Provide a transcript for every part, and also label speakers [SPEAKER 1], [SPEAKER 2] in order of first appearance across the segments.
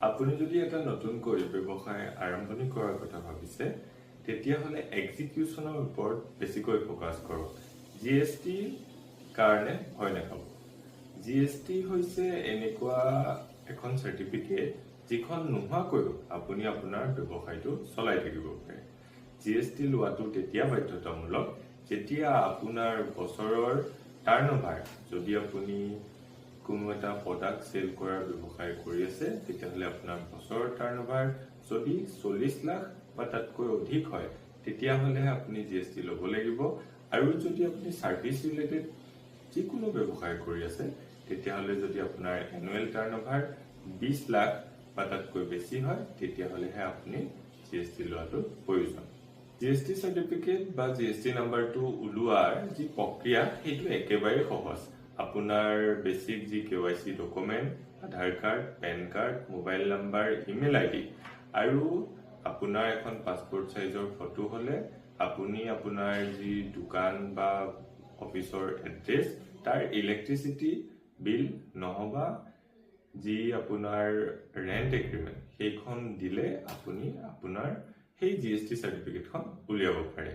[SPEAKER 1] আপুনি যদি এটা নতুনকৈ ব্যৱসায় আৰম্ভণি কৰাৰ কথা ভাবিছে, তেতিয়াহ'লে এক্সিকিউশ্যনৰ ওপৰত বেছিকৈ ফ'কাছ কৰক। জিএছটিৰ কাৰণে ভয় নাখাব। জিএছটি হৈছে এনেকুৱা এখন চাৰ্টিফিকেট, যিখন নোহোৱাকৈও আপুনি আপোনাৰ ব্যৱসায়টো চলাই থাকিব পাৰে। জিএছটি লোৱাটো তেতিয়া বাধ্যতামূলক, যেতিয়া আপোনাৰ বছৰৰ টাৰ্ণ অভাৰ, যদি আপুনি কোনো এটা প্ৰডাক্ট চেল কৰাৰ ব্যৱসায় কৰি আছে, তেতিয়াহ'লে আপোনাৰ বছৰৰ টাৰ্ণ অভাৰ যদি 40 লাখ বা তাতকৈ অধিক হয়, তেতিয়াহ'লেহে আপুনি জিএছটি ল'ব লাগিব। আৰু যদি আপুনি ছাৰ্ভিচ ৰিলেটেড যিকোনো ব্যৱসায় কৰি আছে, তেতিয়াহ'লে যদি আপোনাৰ এনুৱেল টাৰ্ণ অভাৰ 20 লাখ বা তাতকৈ বেছি হয়, তেতিয়াহ'লেহে আপুনি জিএছটি লোৱাটো প্ৰয়োজন। জিএছটি চাৰ্টিফিকেট বা জিএছটি নাম্বাৰটো ওলোৱাৰ যি প্ৰক্ৰিয়া, সেইটো একেবাৰে সহজ। আপোনাৰ বেচিক যি কেৱাইচি ডকুমেণ্ট, আধাৰ card, PAN card, mobile number, email ID আৰু আপোনাৰ এখন পাছপৰ্ট চাইজৰ ফটো হ'লে আপুনি আপোনাৰ যি দোকান বা অফিচৰ এড্ৰেছ, তাৰ ইলেক্ট্ৰিচিটি বিল নহবা যি আপোনাৰ ৰেণ্ট এগ্ৰিমেণ্ট, সেইখন দিলে আপুনি আপোনাৰ সেই জিএছটি চাৰ্টিফিকেটখন উলিয়াব পাৰে।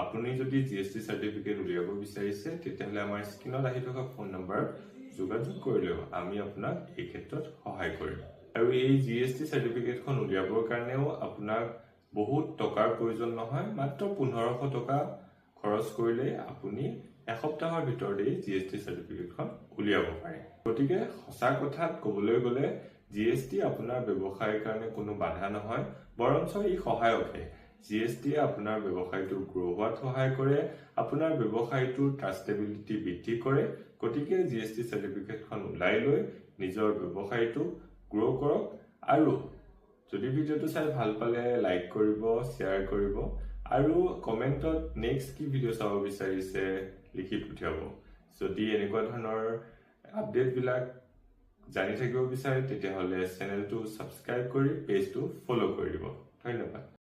[SPEAKER 1] আপুনি যদি জিএছটি চাৰ্টিফিকেট উলিয়াব বিচাৰিছে, তেতিয়াহ'লে আমাৰ স্ক্ৰীণত আহি থকা ফোন নম্বৰত যোগাযোগ কৰিলেও আমি আপোনাক এই ক্ষেত্ৰত সহায় কৰিম। আৰু এই জিএছটি চাৰ্টিফিকেটখন উলিয়াবৰ কাৰণেও আপোনাক বহুত টকাৰ প্ৰয়োজন নহয়। মাত্ৰ 1500 টকা খৰচ কৰিলে আপুনি এসপ্তাহৰ ভিতৰতেই জিএছটি চাৰ্টিফিকেটখন উলিয়াব পাৰে। গতিকে সঁচা কথাত ক'বলৈ গ'লে জিএছটি আপোনাৰ ব্যৱসায়ৰ কাৰণে কোনো বাধা নহয়, বৰঞ্চ ই সহায়কহে। জিএছটিয়ে আপোনাৰ ব্যৱসায়টো গ্ৰ' হোৱাত সহায় কৰে, আপোনাৰ ব্যৱসায়টোৰ ট্ৰাষ্টেবিলিটি বৃদ্ধি কৰে। গতিকে জিএছটি চাৰ্টিফিকেটখন ওলাই লৈ নিজৰ ব্যৱসায়টো গ্ৰ' কৰক। আৰু যদি ভিডিঅ'টো চাই ভাল পালে, লাইক কৰিব, শ্বেয়াৰ কৰিব আৰু কমেণ্টত নেক্সট কি ভিডিঅ' চাব বিচাৰিছে লিখি পঠিয়াব। যদি এনেকুৱা ধৰণৰ আপডেটবিলাক জানি থাকিব বিচাৰে, তেতিয়াহ'লে চেনেলটো ছাবস্ক্ৰাইব কৰি পেজটো ফ'ল' কৰি দিব। ধন্যবাদ।